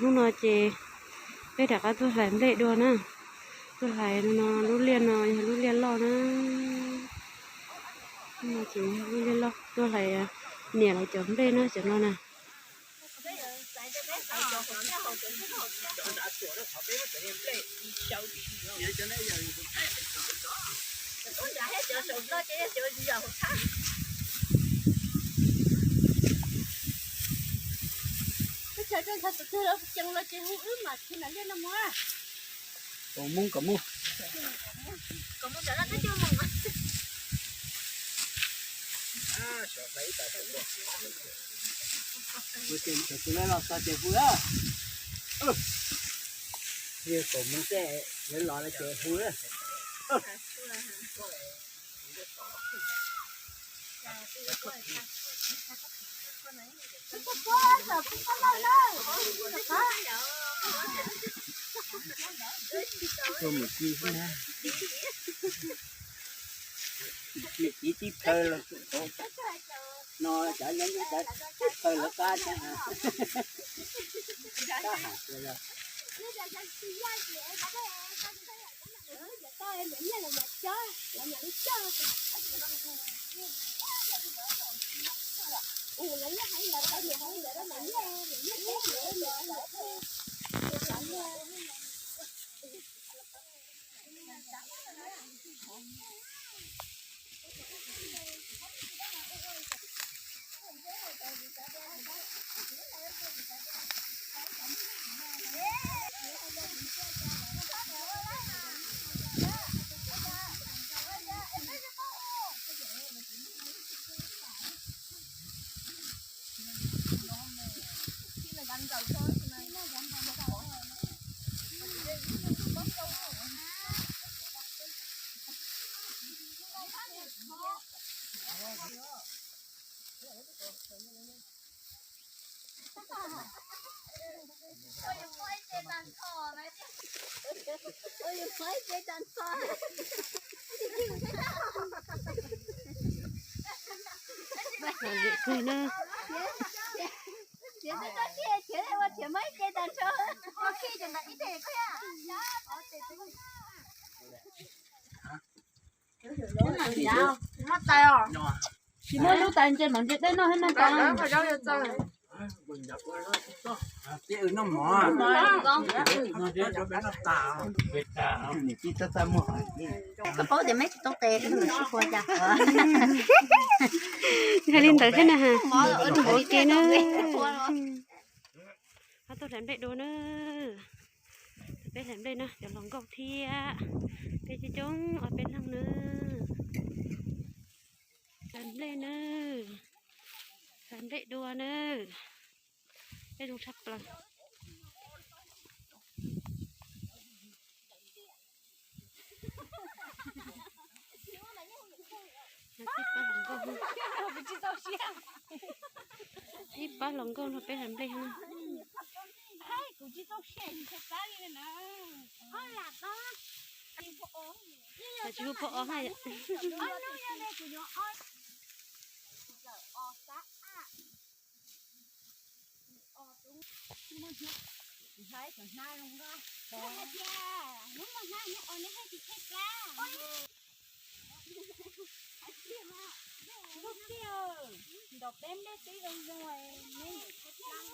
Hnub no ces peb rov qab tuaj hlais nplej dua na. Tuaj hlais no, lub liaj no yog lub liaj loj na. Hnub no ces yog lub liaj loj, tuaj hlais niam lawv cov nplej na, cov no na. Kom mus, kom mus. Tus no los txog ces hu lawm. Yog kom mus tej, lawv los lawm ces hu lawm. Tuaj mus ci xwb na. Niam txiv tib plhaw los, no cov nyob nyob cov tib plhaw lawv qab thiab. Kab has tias los. Lam lwm kawg na. Tsis muaj lub tais ntses mam ntses dej noj thiab noj tas. Koj paub tias meb tsis tau tes, sib qhua cas. Hais li ntawd thiab na. Ua ke na. Ho tuaj hlais nplej dua na. Peb hlais nplej na, cov hluas nkauj thiab peb coob coob ob peb leeg na. Hlais nplej na, hlais nplej dua na. Peb zoo tshaj plaws. Ib pab hluas nkauj no peb hlais nplej na. Tsis hu phom os haj yom. Nrog peb nplej twb zoo zoo, neb niam txiv plam.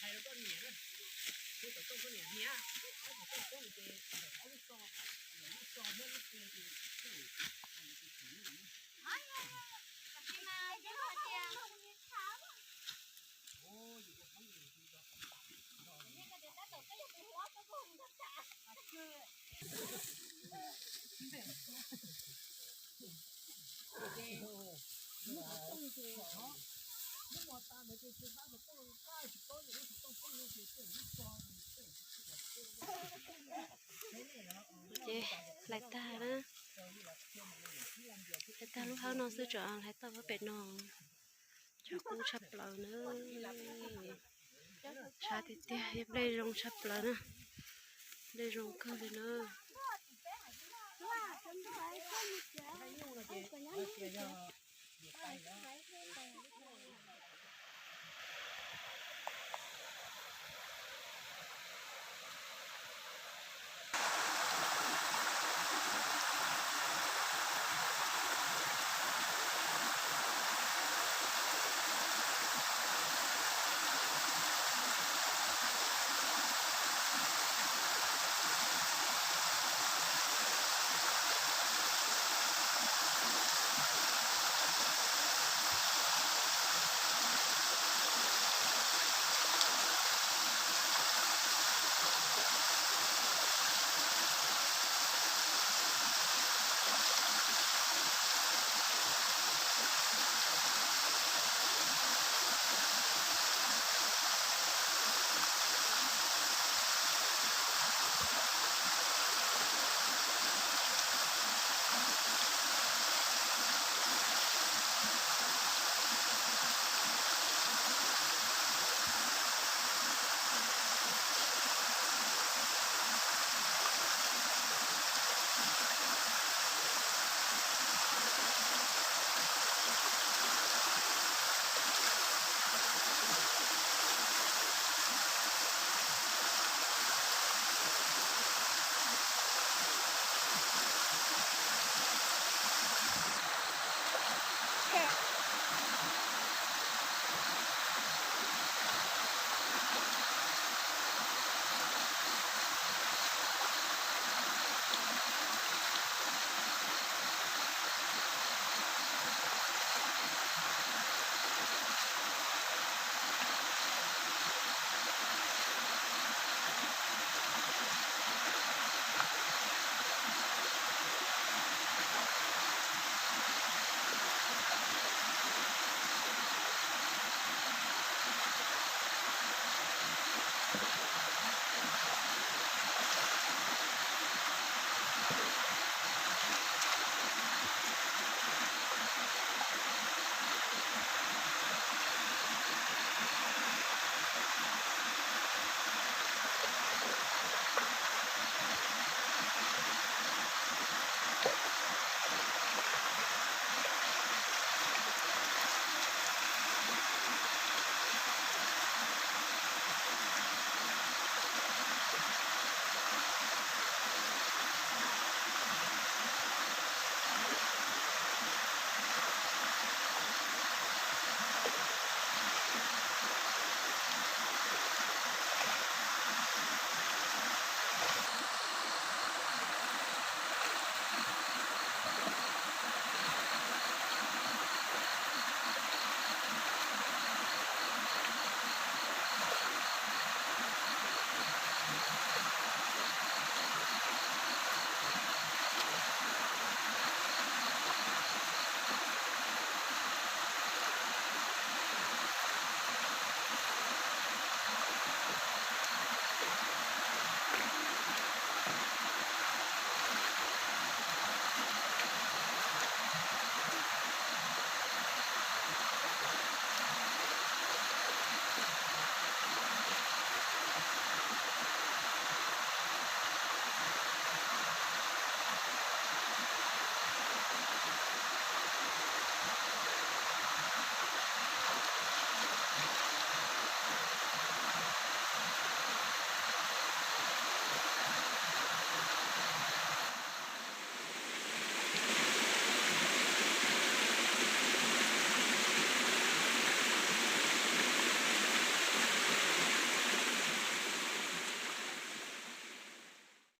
Hais rau koj niam na, kuv tau tau koj niam niam, ob tug tau koj ces ob lub so, lub so muab lub ke ces Ces hlais tag na, hlais tag lub hawb no xwb tseem hlais toj pem no. Tshav kub tshaj plaws na. Tshav tiag tiag, nplej zoo tshaj plaws na. Nplej zoo kawg li na.